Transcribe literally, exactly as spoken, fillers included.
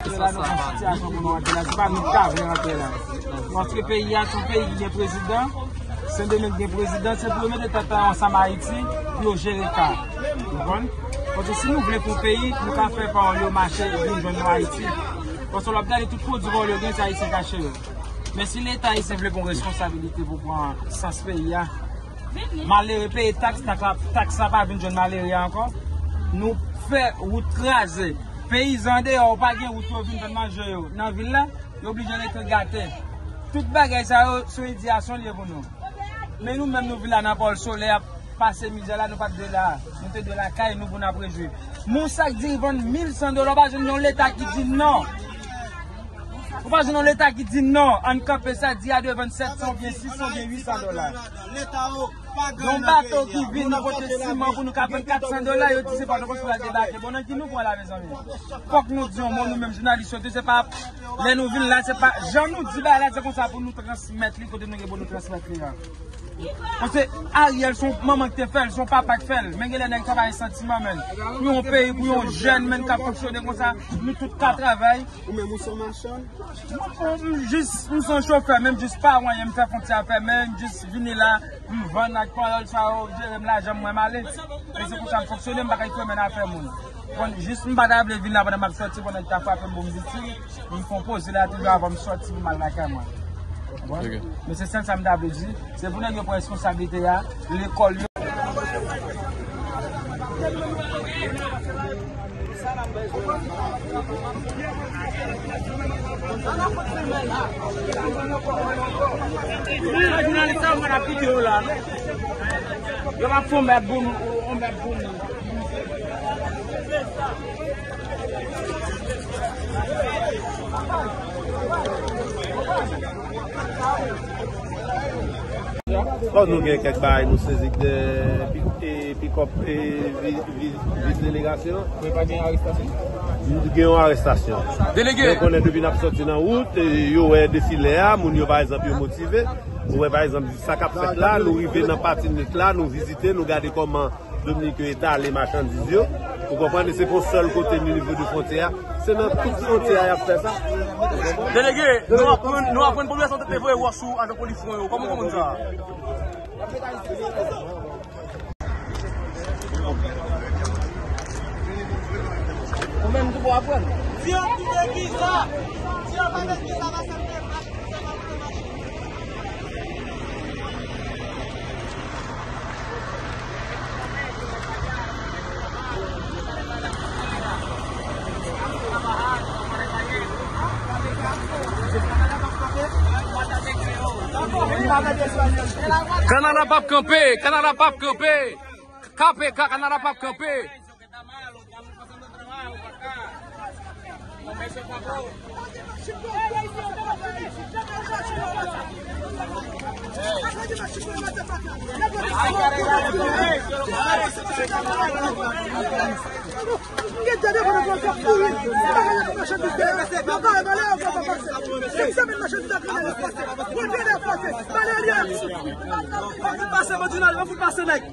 Antre la, nou pran sitiyasyon pou nou antre la. Se pa nou ki ta vle antre la. Paske peyi a, se yon peyi ki gen prezidan. Sendomeng gen prezidan. Se pou yo mete tèt ansanm Ayiti, pou yo jere ka. Ou konprann? Paske si nou vle pou peyi, nou ka fè pawòl yo mache, vin jwenn nou Ayiti. Paske lè w ap gade tout pwodui pawòl yo gen, se Ayisyen k achte yo. Men si Leta ayisyen vle pran responsabilite pou pran sans peyi a, malere peye taks, taks la, taks la pa vin jwenn malere a ankò. Nou fè wout kraze. Peyizan andeyò, ou pa gen wout, yo vin jwenn manje yo. Nan vil la, yo oblije rete gate. Tout bagay sa yo, se yon idyasyon li ye pou nou. Men nou menm, nou vin la nan pawòl solè, ap pase mizè la, nou pa t dwe la. Nou te dwe lakay nou pou n ap rejwi. Men yon sak diri vann mil san dola, ou pa jwenn yon Leta ki di non. Ou pa jwenn yon Leta ki di non, ann kanpe sa, diri a dwe vann sèt san oubyen sis san oubyen uit san dola. Yon bato ki vin, nou pote siman pou nou ka vann kat san dola, yo di se Pòtoprens pou l al debake. Bon, nan ki nou pran la, mezanmi? Fòk nou di yon mo, nou menm jounalis yo tou, se pa lè nou vin la, se pa jan nou di bagay la, se konsa pou nou transmèt li kote nou gen pou nou transmèt li a. Paske Ariel se yon manman ki te fè l, se yon papa ki fè l. Men gen lè nèg travay santiman, men. Pou yon peyi, pou yon jèn, men, k ap fonksyone konsa, nou tout ka travay. Ou menm ou se yon machann? Mwen, mwen, m jis, m se yon chofè, men m jis pa wanyen, m fè fwontyè a fèmen, m jis vini la, m vann ak pawòl sa yo, jere m lajan m, mwen m ale. E se konsa m fonksyone, m pa ka kwè men afè moun. Bon, jis m pa ta vle vin la pandan m ap sòti, pandan yo ta frape m, bon, m di, m konpoze la toujou avan m sòti pou m al lakay mwen. Bon, men se sèl sa m ta vle di. Se pou nèg yo pran responsablite a, lekòl yo. Jounalis sa, mwen ap kite yo la, non? Yo pa fè yon mèt pou nou, yon mèt pou nou. Bon, nou gen kèk bagay nou sezi de pi-, e, pikòp, e, vi-, vi-, vis delegasyon. Men pa gen arestasyon? Gen yon arestasyon. Delege! Men konnen depi n ap sòti nan wout, e, yo wè defile a, moun yo, pa egzanp, yo motive. Ou wè, pa egzanp, sa k ap fèt la, nou rive nan pati nèt la, nou vizite, nou gade kòman Dominik yo etale machandiz yo. Ou konprann? E se pa yon sèl kote nan nivo de fwontyè a. Se nan tout fwontyè a y ap fè sa. Delege, nou aprann, nou aprann popilasyon te voye wòch sou ajan Polifwon yo. Kòman w konprann sa? Ou menm tou pou aprann. Si yo kite viza, si yo pa met viza nan sèl Kanada p ap kanpe, Kanada p ap kanpe. Kanpe, Ka-, Kanada p ap kanpe. Pase, pase, nèg.